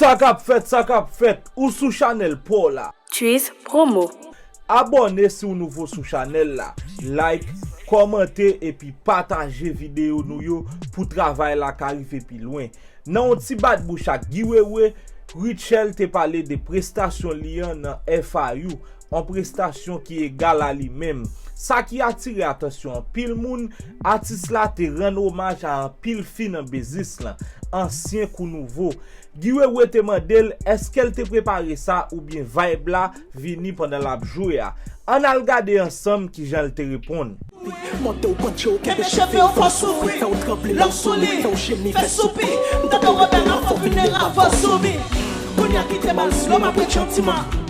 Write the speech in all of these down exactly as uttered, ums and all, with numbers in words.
Sa k ap fèt, sa k ap fèt, ou sou chanèl pa w la. Twiz Promo. Abòne si w nouvo sou chanèl la, like, kòmante epi pataje videyo nou yo pou travay la ka rive pi lwen. Nan yon ti bat bouch ak Guy Wewe, Rutshelle te pale de prestasyon li an nan F I U, yon prestasyon ki egal a li menm. Sa ki atire atansyon anpil moun, atis la te rann omaj a anpil fi nan biznis lan, ansyen kou nouvo. Guy Wewe te mande l èske l te prepare sa oubyen vibe la vini pandan l ap jwe a. Ann al gade ansanm kijan l te reponn. Monte w panche w kenbe cheve w fò souri. Fè w tranble lè w sou li. Fè w jemi, fè soupi. M tande w rebèl nan fò vin nera fò zoumi. Kounye a kite m al slo m ap retrantiman.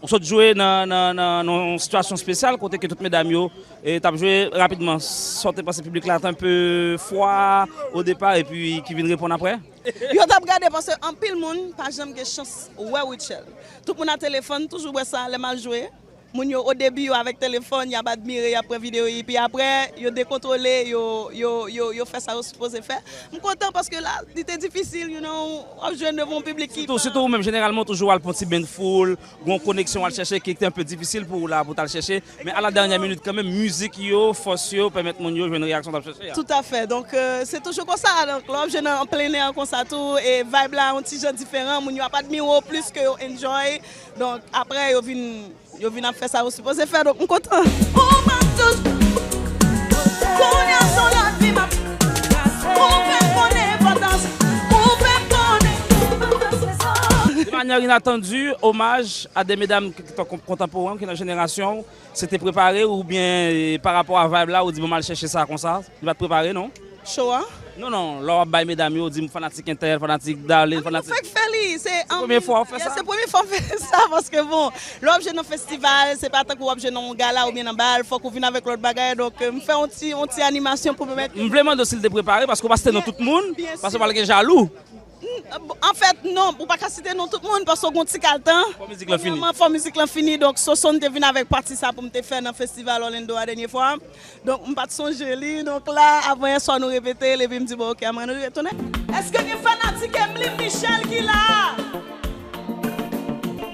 Ou sot jwe nan, nan, nan, nan yon sitiyasyon espesyal kote ke tout medam yo e t ap jwe rapidman. Sa w te panse piblik la te enpe fwa o depa epi ki vin reponn apre? Yo t ap gade paske anpil moun pa janm gen chans wè Rutshelle. Tout moun a telefòn, toujou wè sa lè m al jwe. Moun yo o debi yo avèk telefòn, y ap admire, y ap pran videyo, epi apre yo dekontwole, yo, yo, yo, yo fè sa yo sipoze fè. M kontan paske la, li te difisil, you know, w ap jwenn devan yon piblik ki Sitou, pa sitou ou menm, jeneralman, ou toujou al pran ti bain de foule, gon koneksyon w al chèche ki te enpe difisil pou ou la, pou w t al chèche. Men a la dènyè minit kanmenm, mizik yo, fòs yo, pèmèt moun yo jwenn reyaksyon w t ap chèche a. Toutafè. Donk, euh, se toujou konsa. Donk, lè w ap jwe nan plen è konsa tou, e vibe la yon ti jan diferan, moun yo ap admire w plis ke yo enjoy. Donk, apre, yo vin, yo vin ap fè sa yo sipoze fè. Donk, m kontan. Ou pa tout. Kounye a se yon lòt vi m ap. Ou fè m konnen enpòtans. Ou fè m konnen. De manière inattendue, hommage à des mesdames qui sont con-, contemporaines, qui dans la génération. Se te prepare oubyen, eh, pa rapò a vibe la, ou di, "Bon, m al chèche sa konsa"? Li pa t prepare, non? Show a? Non, non, lè w ap bay medam yo, ou di, "M fanatik entèl, fanatik Darline, fanatik." Fèk fè li, se, um, premye fwa w fè sa? Se premye fwa m fè sa, paske, bon, lè w ap jwe nan festival, se pa tankou w ap jwe nan yon gala oubyen nan bal, fòk ou vin avèk lòt bagay, donk, euh, m fè yon ti, yon ti animasyon pou pèmèt. M vle mande w si l te prepare, paske w pa site non tout moun, paske w pral gen jalou. Anfèt, non, ou pa ka site non tout moun, paske w gon ti kal tan. Fò mizik lan fini. Premyèman, fò mizik lan fini, donk Sosonn te vin avèk pati sa pou m te fè nan festival Orlando a dènye fwa. Donk, m pa t sonje li, donk la, avan yè swa nou repete l, epi m di, "Bon, oke, ann nou retounen." Èske gen fanatik Emily Michel ki la?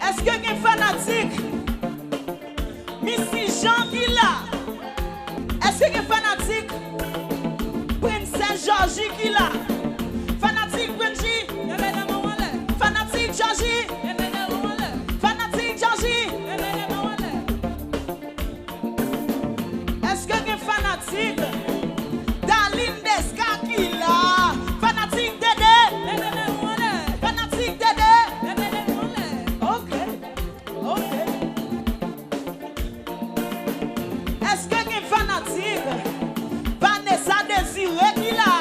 Èske gen fanatik Missy Jean ki la? Èske gen fanatik Princess Georgie ki la? Fanatik Brenji? Fanatik Georgie? Fanatik Georgie? Èske gen fanatik Darline Desca ki la? Fanatik Dede? Fanatik Dede? Oke. Oke. Èske gen fanatik Vanessa Désiré ki la?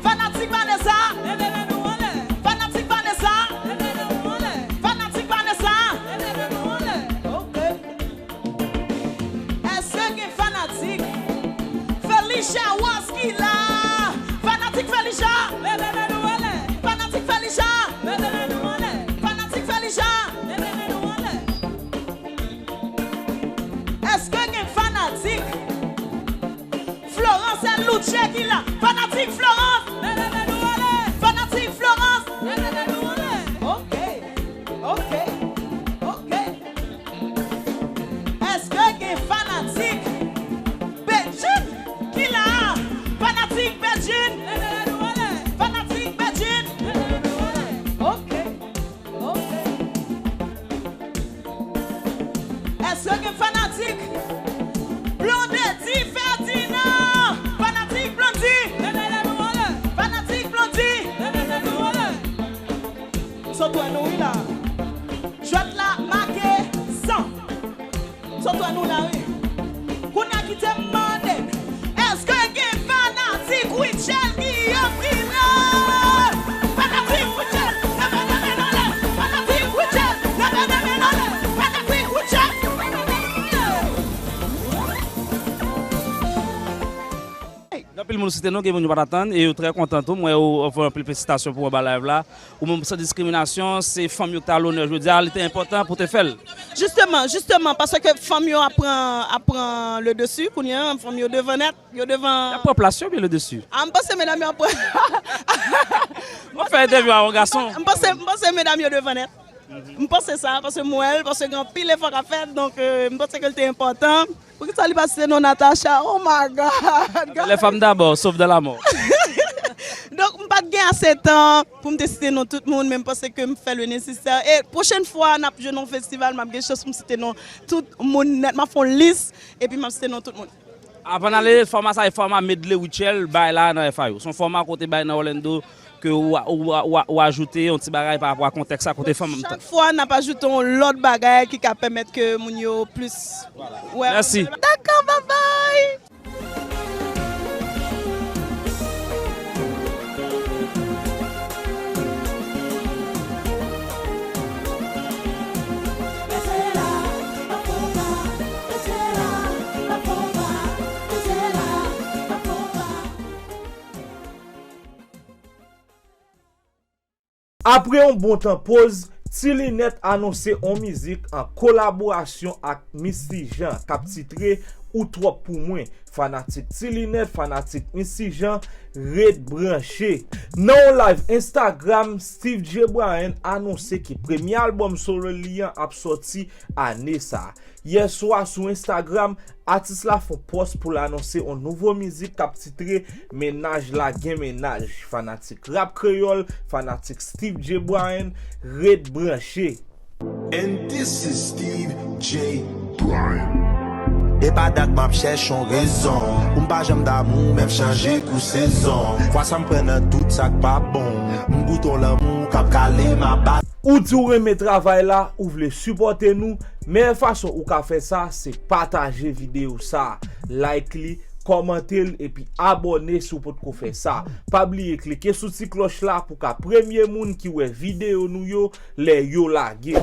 Fanatik Vanessa? Leve men nou anlè. Fanatik Vanessa? Leve men nou anlè. Fanatik Vanessa? Leve men nou anlè. Oke. Èske gen fanatik Felicia Rose ki la? Fanatik Felicia? Leve men nou anlè. Fanatik Felicia? Leve men nou anlè. Fanatik Felicia? Leve men nou anlè. Èske gen fanatik Florence Luce ki la? Fanatik Florence? Leve men nou anlè. Fanatik Florence? Leve men nou anlè. Oke. Oke. Oke. Èske gen fanatik Bedjine ki la? Fanatik Bedjine? Fanatik Bedjine? Oke. Oke. Èske gen fanatik Blondedy Ferdinand? Fanatik Blondedy? Fanatik Gen anpil moun site non, gen moun yo pa t atann, e yo trè kontan tou. Mwen, ou fè anpil felisitasyon pou anba live la. Ou menm, san diskriminasyon, se fanm yo ki te a lonè jodi a, li te enpòtan pou te fè l. Jisteman, jisteman, paske fanm yo ap pran, ap pran le dessus, kounye a, fanm yo devan nèt, yo devan. Y ap pran plas yo, byen le dessus. A, m panse medam yo ap pran. Mwen fè entèvyou a yon gason. M panse, m panse medam yo devan nèt. M panse sa, paske m wè l, paske gen anpil efò k ap fèt, donk, euh, m panse ke l te enpòtan. Poukisa li pa site non Natacha? Oh my God! Les femmes d'abord, sauf dans la mort. Donk, m pa t gen ase tan pou m te site non tout moun, men m panse ke m fè le nesesè. E pwochèn fwa n ap jwe nan yon festival, m ap gen chans pou m site non tout moun nèt. M ap fè yon lis, epi m ap site non tout moun. Avan n ale, fòma sa a se fòma medley rituel bay la nan F I O. Se yon fòma kote bay nan Orlando ke ou, ou, ou, ou ajoute yon ti bagay pa rapò a kontèks sa kote fanm an. Chak fwa n ap ajoute yon lòt bagay ki ka pèmèt ke moun yo plis wè. Mèsi. Dakò, babay! Apre yon bon tan poz, Ti Linèt anonse on mizik an kolaborasyon ak Misty Jean k ap titre Ou Twòp Pou Mwen. Fanatik Ti Linèt, fanatik Misty Jean, ret branche. Nan yon live Instagram, Steve J. Bryan anonse ke premye albòm solo li an ap sòti ane sa a. Yè swa sou Instagram, atis la fè yon pòs pou l anonse yon nouvo mizik k ap titre Mennaj la gen mennaj. Fanatik rap kreyòl, fanatik Steve J. Bryan, ret branche. And this is Steve J. Bryan. E pa dat m ap chèche yon rezon pou m pa janm damou, menm chanje kou sezon. Fwa sa m pran nan tout sa k pa bon, m goute yon lanmou k ap kale m aba. Ou di w renmen travay la, ou vle sipòte nou, meyè fason ou ka fè sa se pataje videyo sa, like li, kòmante l epi abòne si w potko fè sa. Pa bliye klike sou ti klòch la pou w ka premye moun ki wè videyo nou yo lè yo lage.